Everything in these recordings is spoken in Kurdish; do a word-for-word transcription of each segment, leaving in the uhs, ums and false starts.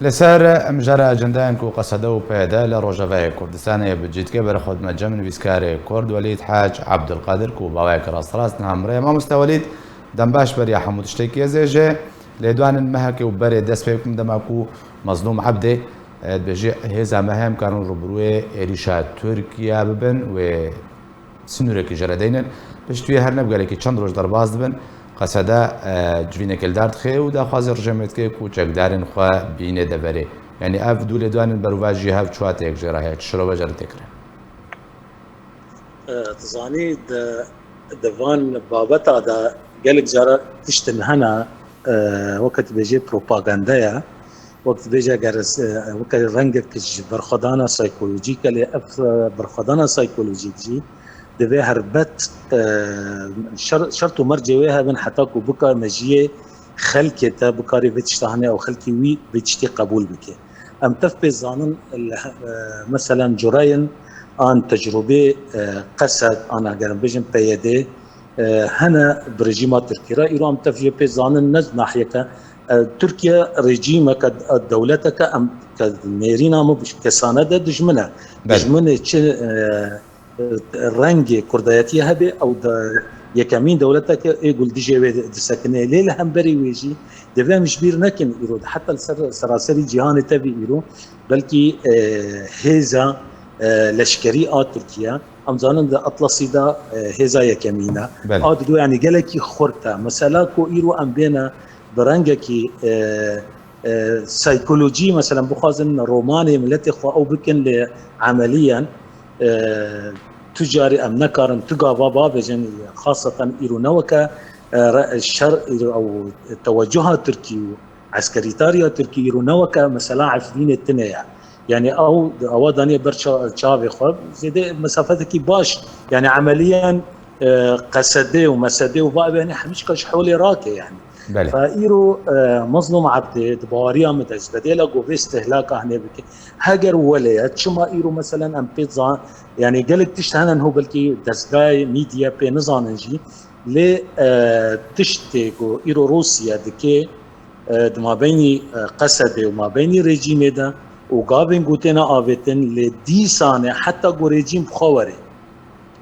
Li ser mijara ecendeyên ku Qesede û PYD li Rojavayê Kurdistanê bi cî dike, berê xwe dime cem nivîskarê Kurd Welîd Hac Abdulkadir ku baweyek rasterast niha mirê. Mamoste Welîd, dem baş beriya hemû tiştekî. Ez ê ji lêdwanên mehekê û berê dest pê bikim, dema ku Mezlûm Ebdê, e, dibêje hêza me heye em karin rûbirûyê êrîşa Tirkiye bibin, wê sinûrekî jê re deynin. Pişt wê her ne bi gelekî çend roj derbas dibin, Qesede, e, civînekê li dar dixe û daxwazê rejîmê dike ku çekdarên xwe bîne deverê. Yanî ev du lêdwanên berovajî hev çi wateyek jê re heye, çi şirove jê re tê kirin? E, tu zanî, di, di van babeta de gelek cara tiştin hene, e, weke tu bêjê propaganda ye, wek tu bêje, eger ez, e, weke rengek ji berxwedana saykolojîk e, lê ev, e, berxwedana saykolojîk jî divê helbet, e, şer-, şert û mercê wê hebin heta ku bikar mejiyê xelkê te bikarî vê tişta hene ew xelkî wî vê tiştî qebûl bike. Em tev pê zanin, e, meselen cureyên an tecrûbê, e, Qesed, an eger em bêjin PYD, e, hene bi rejîma Tirkî re. Îro em tev jê pê zanin ne nahiyeke, e, Tirkiye rejîmeke, e, dewleteke em ke nêrîna min bi kesane de dijmin e. Belê. Dijminê çi, e, rengê kurdayetiyê hebe, ew de yekemîn dewleteke ê ku li dijê wê disekine. Lê li hemberî wê jî divê em ji bîr nekin, îro heta li ser seraserî cîhanê tevî îro belkî, e, hêza, e, leşkerî a Tirkiye, em zanin di Atlasî de, e, hêza yekemîn e. Belê. A dido, yanî gelekî xurt e. Mesela ku îro em bêne bi rengekî, e, e, saykolojî, mesela bixwazin romanê miletê xwe ew bikin, lê emeliyen, e, tu carî em nekarin tu gava bavêjin, xaseten îro ne weke, e, re-, şer, îro ew tewecuha Tirkî û eskerîtariya Tirkî îro ne weke mesela Efrînê tine ye. Yanî ew, ewa daniye ber ça-, çavê xwe, zêde mesafetekî baş. Yanî emeliyen, e, Qesedê û Mesedê û va ev, yanî hemîşka ji holê rake yanî. Belê. Fe îro, e, Mezlûm Ebdê di baweriya min de ji bedêla ku vê istihlaka hinê bike. Heger wele ye, çima îro meselen em pê zan-, yanî gelek tişt hene niho belkî dezgahê mîdya pê nizanin jî. Lê, e, tiştê ku îro Rûsya dike, e, di mabeynî, e, Qesedê û mabeynî rejîmê de û gavên ku têne avêtin, lê dîsane heta ku rejîm bi xwe were.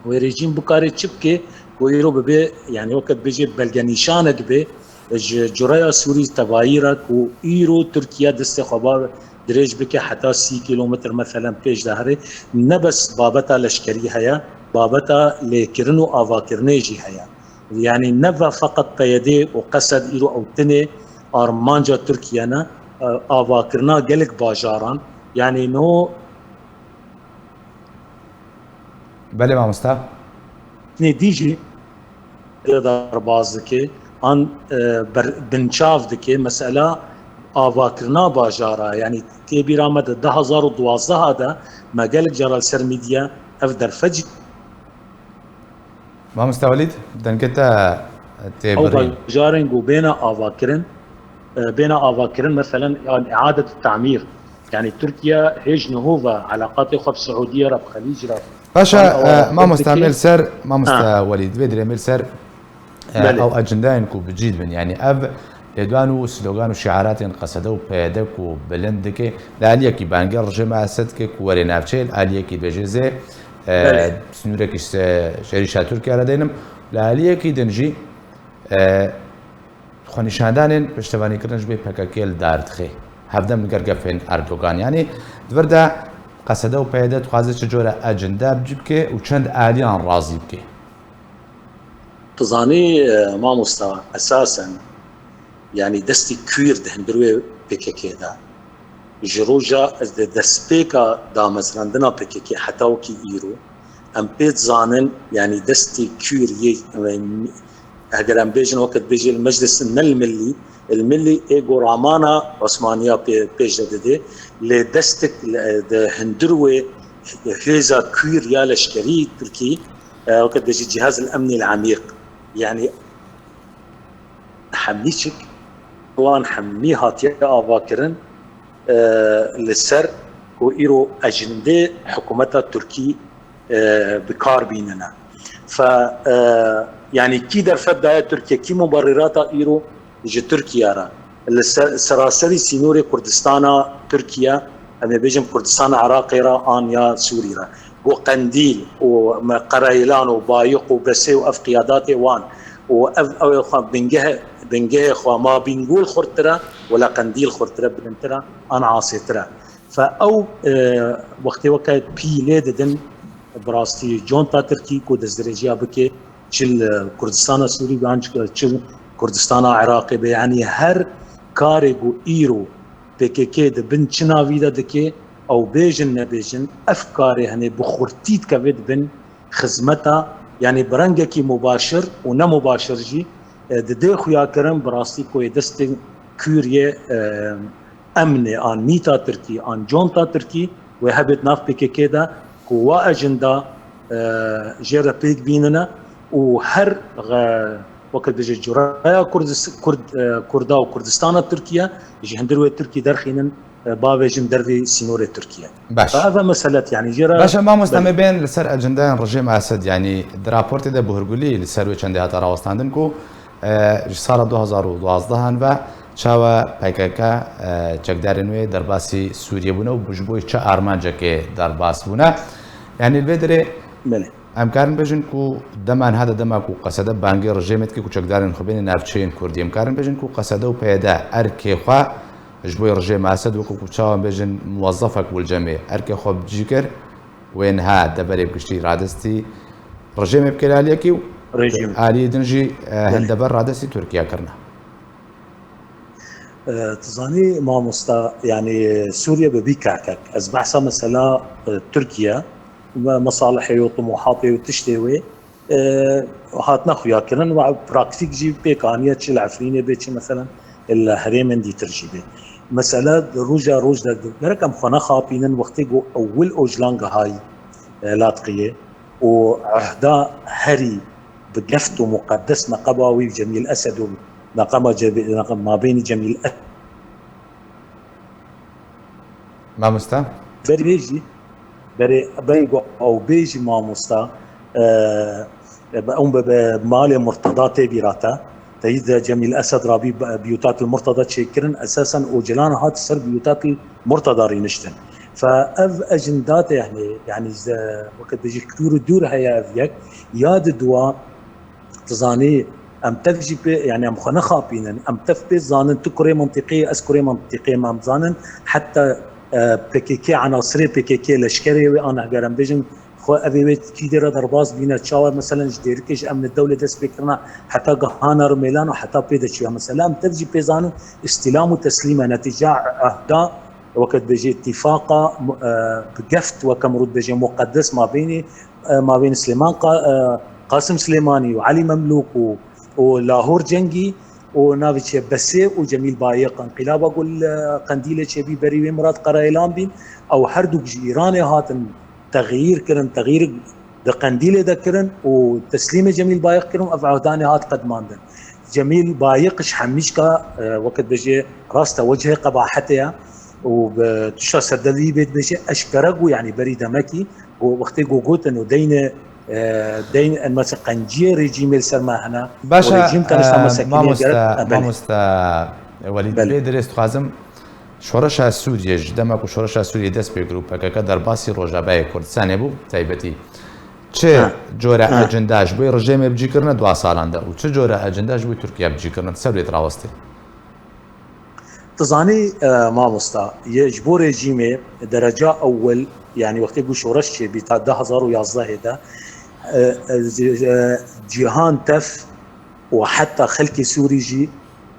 Wê rejîm bikare çi bike ku îro bibe, yanî weke dibêje belgenîşanek be ji cureya Sûrî tevayî re ku îro Tirkiye destê xwe ba dirêj bike heta sî kîlometr meselen pêş de here. Ne bes babeta leşkerî heye, babeta lêkirin û avakirinê jî heye. Yanî ne ve feqet PYD û Qesed îro ew tinê armanca Tirkiye ne, e, avakirina gelek bajaran. Yanî no Belê mamosta. Nê dî jî derbaz dike, an, e, ber-, binçav dike, mesela avakirina bajara, yanî tê bîra me de du hazar û duwazdeh de me gelek cara li ser mîdya ev derfet jî Mamoste Welîd, dengê te tê Ew birîn. Bajarên ku bêne avakirin, e, bêne avakirin, meselen, yan i'adet tamîr. Yanî Tirkiye hêj niho ve elaqatê xwe bi Siûdiye re, bi Xelîc re, Paşa, yan ew e, mamoste, dike. Mêl ser, mamoste Ha. Welîd, vê dirê mêl ser, e, Belê. Ew ecendeyên ku bi cî dibin. Yanî ev lêdwan û slogan û şiaratên Qesede û PYD ku bilind dike, li aliyekî bangê rejîma Esed dike ku were navçeyê, li aliyekî dibêje zê, e, Belê. Sinûrekî ji, ji êrîşa Tirkiye re deynim. Li aliyekî din jî, e, xwenîşandanên piştevanîkirin ji bê PKK li dar dixe. Hevdem li gel gefên Erdogan. Yanî di vir de Qesede û PYD dixwaze çi cure ecende bi cî bike û çend aliyan razî bike? Tu zanî, e, mamosta, esasen, yanî destî kwîr di hundir wê PKK de. Ji roja ez di destpêka damezrandina PKK heta wekî îro, em pê dizanin, yanî destî kwîr yê, e, eger em bêjin, weke dibêjê li Meclis ne li Millî, li Millî ê ku ramana Osmaniya pê-, pêş de didê, lê destik, e, di hundir wê hêza kwîr ya leşkerî Tirkî, e, weke dibêjî cihaz el emnî el emîq. Yanî hemî çik, plan hemî hatiye avakirin, e, li ser ku îro ecindê hikûmeta Tirkî, e, bi kar bînine. Fe, e, yanî kî derfet daye Tirkiye, kî muberîrata îro ji Tirkiye re, li ser, seraserî sînorê Kurdistana Tirkiye, em ê bêjin Kurdistana Iraqê re an ya Sûrî re. Ku Qendîl û me Qereylan û Bayiq û Besê û ev qiyadatê wan û ev, ew ê xwe bingeh-, bingehê xwe ma Bîngol xurttir e, wela Qendîl xurttir e, bilindtir e, an asêtir e. Fe ew, e, wextê weke pî lê didin, bi rastî conta Tirkî ku destdirêjiya bike, çi li Kurdistana Sûrî be, an çi li Kurdistana Iraqê be, yanî her karê ku îro P K K di bin çi navî de dike, ew bêjin nebêjin, ev karê hene bi xurtî dikeve di bin xizmeta, yanî bi rengekî mubaşir û ne mubaşir jî, e, didê xuyakirin, bi rastî ku yê destê kûr yê, e, emnê an mîta Tirkî, an conta Tirkî wê hebêt nav P K K de ku wa ejinda, e, jê re pêk bînine û her, e, weke dibêje curaya Kurdis-, Kurd, e, Kurda û Kurdistana Tirkiye ji hundir wê Tirkî derxînin, e, bavêjin dervê sînorê Tirkiye. Baş. Fa ev e meselet, yanî jê re Baş e, mamosta, belê. Me bên li ser ecendeyên rejîma Esed, yanî di raportê de bi hurgulî li ser wê çendê hate rawestandin ku, e, ji sala du hazar û duwazdeh ve çawa P K K, e, çekdarên wê derbasî Sûriyê bûne û ji bo çi armancekê derbas bûne. Yanî li vê derê Belê. Em karin bêjin ku dema niha de, dema ku Qesede bangê rejêmê dike ku çekdarên xwe bêne navçeyên Kurdî, em karin bêjin ku Qesede û P Y D erkê xwe ji bo rejêma Esed, wekî ku çawa em bêjin muwezzefek û li cem ê erkê xwe bi cî kir, wê niha deverê bi giştî radestî rejêmê bi kêlaliyekî û Rejîm. aliyê din jî, e, Belê. hin dever radestî Tirkiye kirine. E, tu zanî mamosta, yanî Sûriye bi bî kertek. Ez behsa mesela, e, Tirkiye ve mesalihê û tumuhatê û tiştê wê, e, hatine xuya kirin ve praktîk jî pêk aniye, çi li Efrînê bê, çi meselen li herêmên dîtir jî bê. Mesele di roja roj de gerek em xwe nexapînin, wextê ku ewil Ojlan gihayî, e, Latqiyê û ehda herî bi geft û muqeddes neqeba wî Cemîl Esed û neqema Cemî-, neqe-, mabênî Cemîl Esed. Mamosta? Berê jî, berê, berê ku ew bê jî mamosta, e, e, ew bi, bi malê Murteda tê bîra te. Teyîd de Cemîl Esed rabî bi, biyûta li Murteda çêkirin, esasen Ocalan hat ser biyûta li Murteda rîniştin. Fe ev ejinda te, yani, yani, weke dibêjî kûr û dûr heye ev yek, ya di dua, tu zanî, em tev jî pê, yani, em xwe nexapînin, em tev pê zanin, tu kurê mintîqê, ez kurê mintîqê me, em zanin, heta, e, P K K, enasirê P K K, leşkerê wê, an heger em bêjin, xwe evê wê kî dê re derbas bîne, çawa, meselen, ji dêrikê ji emnê dewlê dest pê kirina, heta gihana Rumêlan û heta pê de çûya. Mesela, em tev jî pê zanin, îstîlam û teslîm e, netîca ehda, weke dibêjê îtîfaqa, e, bi geft, weke mirov dibêje muqeddes, mabênî, e, mabênî Silêman Qa-, e, Qasim Silêmanî û Elî Memlûk û, û Lahor Cengî û navê çi ye Besê û Cemîl Bayiq, înqîlaba ku li Qendîlê çêbî, berî wê Murat Qereylan bîn, ew herdûk ji Îranê hatin texyîr kirin, texyîr di Qendîlê de kirin û teslîmê Cemîl Bayiq kirin û ev ehdanê hat qedmandin. Cemîl Bayiq ji hemîşka, e, weke dibêje rasta wecihê qebahetê ye û bi tişta serdevî bê dibêje eşkere ku, yanî berî demekî, ku wextê ku gotin û deynê, e, deyn en mesela qenciyê rejîmê li ser me hene. Baş e, Û rejîm tenişta e, mesela kiriye mamosta, gerek, e, belê. Mamosta Welîd, Belê. Vê dirêz dixwazim şoreşa Sûriyê, ji dema ku şoreşa Sûriyê dest pê kir û P K K derbasî Rojavayê Kurdistanê bû, taybetî çi Ha. cora Ha. ecenda ji bo rejêmê bi cî kirine dua salan de û çi cora ecenda ji bo Tirkiye bi cî kirine, ser wê dirawestê? Tu zanî, e, mamosta, yê ji bo rejîmê dereca ewil, yanî wextê ku şoreş çêbî ta du hazar û yazdehê de, e, e, cîhan tev û heta xelkê Sûrî jî,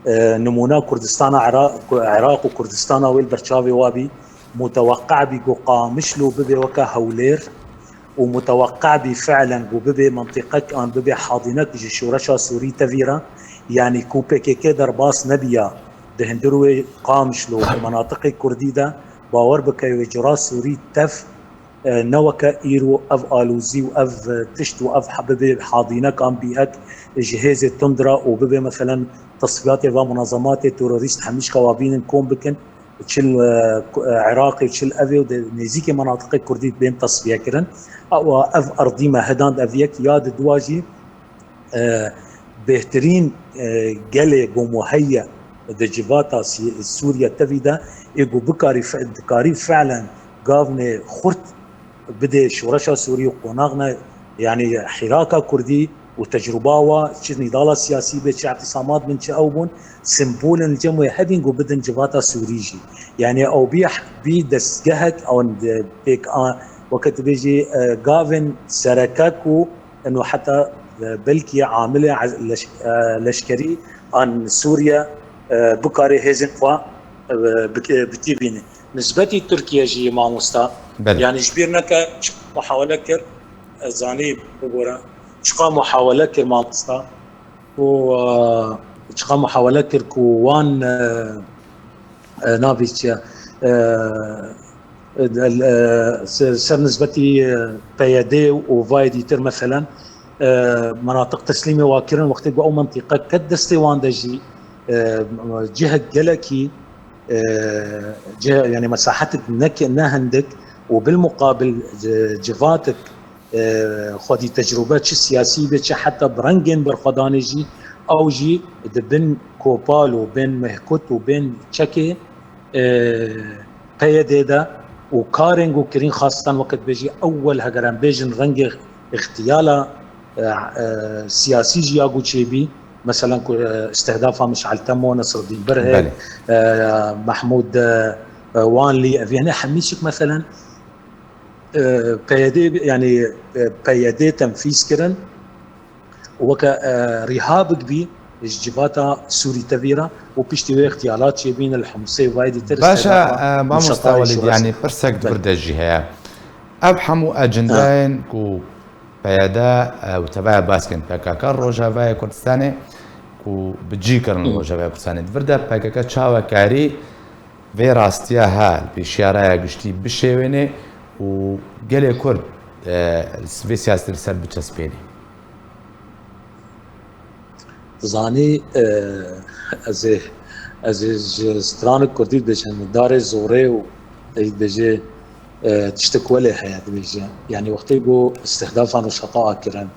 e, nimûna Kurdistana Ira-, Iraq û Kurdistana wê li ber çavê wa bî, muteweqe bî ku Qamişlo bibe weke Hewlêr û muteweqe bî fi'len ku bibe mintîqek an bibe hadînek ji şoreşa Sûrî tevî re, yanî ku P K K derbas nebiya di hundir wê Qamişlo û di menatiqê Kurdî de, bawer bike wê cura Sûrî tev, e, ne weke îro ev alozî û ev tişt û ev ha-, bibe hadînek an bîhek ji hêzê tundra û bibe, meselen, tesfiyatê va munazematê terorîst hemîşka wa bînin kom bikin, çi li, e, Iraqê û çi li evê û di nêzîkê menatiqê Kurdî bên tesfiye kirin. Ewa ev erdî me hedand ev yek ya di dua jî, e, bêhtirîn, e, gelê ku muheyye di civata Sî-, Sûriye tevî de ê ku bikarî fe-, dikarî fiilen gavnê xurt bidê şoreşa Sûrî û qonaxne, yanî hîraka Kurdî û tecrûba wa, çi nîdala siyasî bê, çi îtisamat bin, çi ew bûn, sembolên li cem wê hebîn ku bidin civata Sûrî jî. Yanî ew bî, bî destgehek, ew pêk a, weke tu bêjî, e, gavên sereke ku eno heta, e, belkî amilê ez-, leş-, e, leşkerî an Sûriye, e, bikare hêzên xwe, e, bik-, e, bikî bîne. Nisbetî Tirkiye jî mamosta, Belê. Yanî ji bîr neke çi muhawele kir, ez zanî bibore, çiqa muhawele kir mamosta, û, e, çiqa muhawele kir ku wan, e, e, navê çi ye, e, e, e, se-, ser nisbetî, e, P Y D û vayê dîtir, meselen, e, menatiq teslîmê wa kirin, wextê ku ew mentiqe ket destê wan de jî, e, cihek gelekî, e, cih-, yanî mesahetik ne, ne hindik û bilmuqabil, e, civatik, e, xwedî tecrûbe çi siyasî be, çi heta bi rengên berxwedanê jî, ew jî di bin kopal û bên mehkut û bên çekê, e, P Y D de û karên ku kirîn, xastan weke tu bêjî ewel heger em bêjin rengê îxtiyala, e, e, siyasî jî ya ku çêbî, meselen ku, e, istihdafa Mişal Temo, Nesreddîn Birhek, Belê. e, Mehmûd, e, e, Wanlî, ev, yanî hemî çik meselen, e, P Y D, yanî, e, P Y D tenfîz kirin û weke, e, rîhabik bî ji civata Sûrî tevî re û piştî wê îxtiyalat çêbîn li Himsê û vayê dîtir. Baş e, istihdafa e, mamosta Nusreta Welîd, Şoreş. Yanî pirsek di Belê. Vir de jî heye. Ev hemû ecendayên ku P Y D, e, û tevaya baskên P K K Rojavayê Kurdistanê ku bi cî kirin li Hmm. Rojavayê Kurdistanê, di vir de P K K çawa karî vê rastiya ha li pêşiya raya giştî bişêwênê û gelê Kurd, e, vê siyasetê li ser biçespênê? Zanî, e, ez ê, ez ê ji stranek kurdî dibêjim, darê zorê û ê dibêje, e, tiştek welê heye dibêje. Yanî wextê ku îstihdafa Nusreta kirin,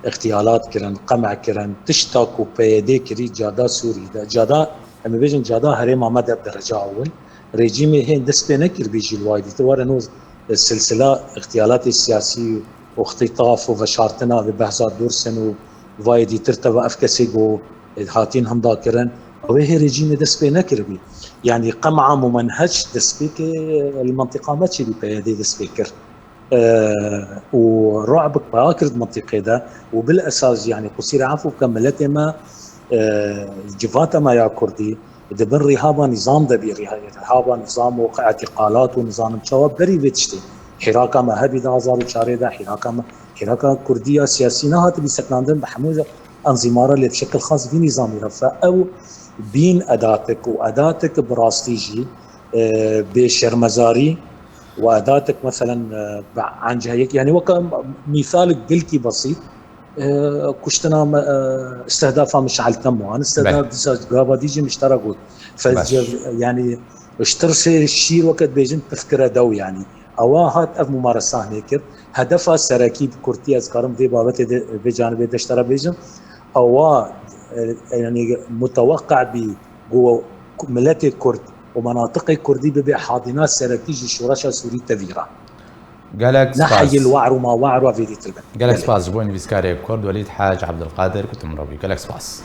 îxtiyalat kirin, qem'a kirin, tişta ku P Y D kirî cada Sûrî de. Cada, em ê bêjin cada herêma me de bi dereca ewil. Rejîmê hên dest pê nekiribî jî li wayê dîtir. Were no, e, silsila îxtiyalatê siyasî û îxtîtaf û veşartina vê behsa Dursin û vayê dîtir teva ev kesê ku, e, hatîn hinda kirin. Ew ê hê rejîmê dest pê nekiribî. Yanî qem'a mumenhec destpêkê, e, li mentiqa me çêbî P Y D dest pê kir. E, û ru'bik paya kir di mentiqê de û bil esas jî, yanî qusîra efû bike, miletê me, e, civata me ya kurdî di bin rîhaba nîzam de bî, rîha-, rîhaba nîzam û îtîqalat û nizanim çawa berî vê tiştê. Hîraka me hebî di hezar û çarê de, hîraka me, hîraka kurdî ya siyasî nehatibî sekinandin bi hemû enzîmara lê bi şekil xas vî nîzamî re fe. Ew bîn edatik û edatik bi rastî jî, e, bê şermezarî û edatik, meselen, e, bi encehiyek, yanî weke mîsalek gelkî besît, e, kuştina me, e, istihdafa Mişal Temo, an istihda Belê. Dîsa gava dî jî min ji te re got. Fez-, Baş. Yanî ji tirsê şîr weke dibêjin pifkire dew, yanî. Ewa hat ev mumare sahnê kir. Hedefa serekî bi kurtî ez karim vê babetê de, vê canibê de ji te re bêjim. Ewa, e, yanî muteweqe bî ku miletê Kurd û menatiqê Kurdî bibe hadîna serekî ji şoreşa Sûrî tevî re. Gelek Ne spas. Heyil war û ma war û vêdîtir be. Gelek Gelek. Spas ji bo nivîskarê Kurd Welîd Hac Abdulkadir ku tu min re bûyî. Gelek spas.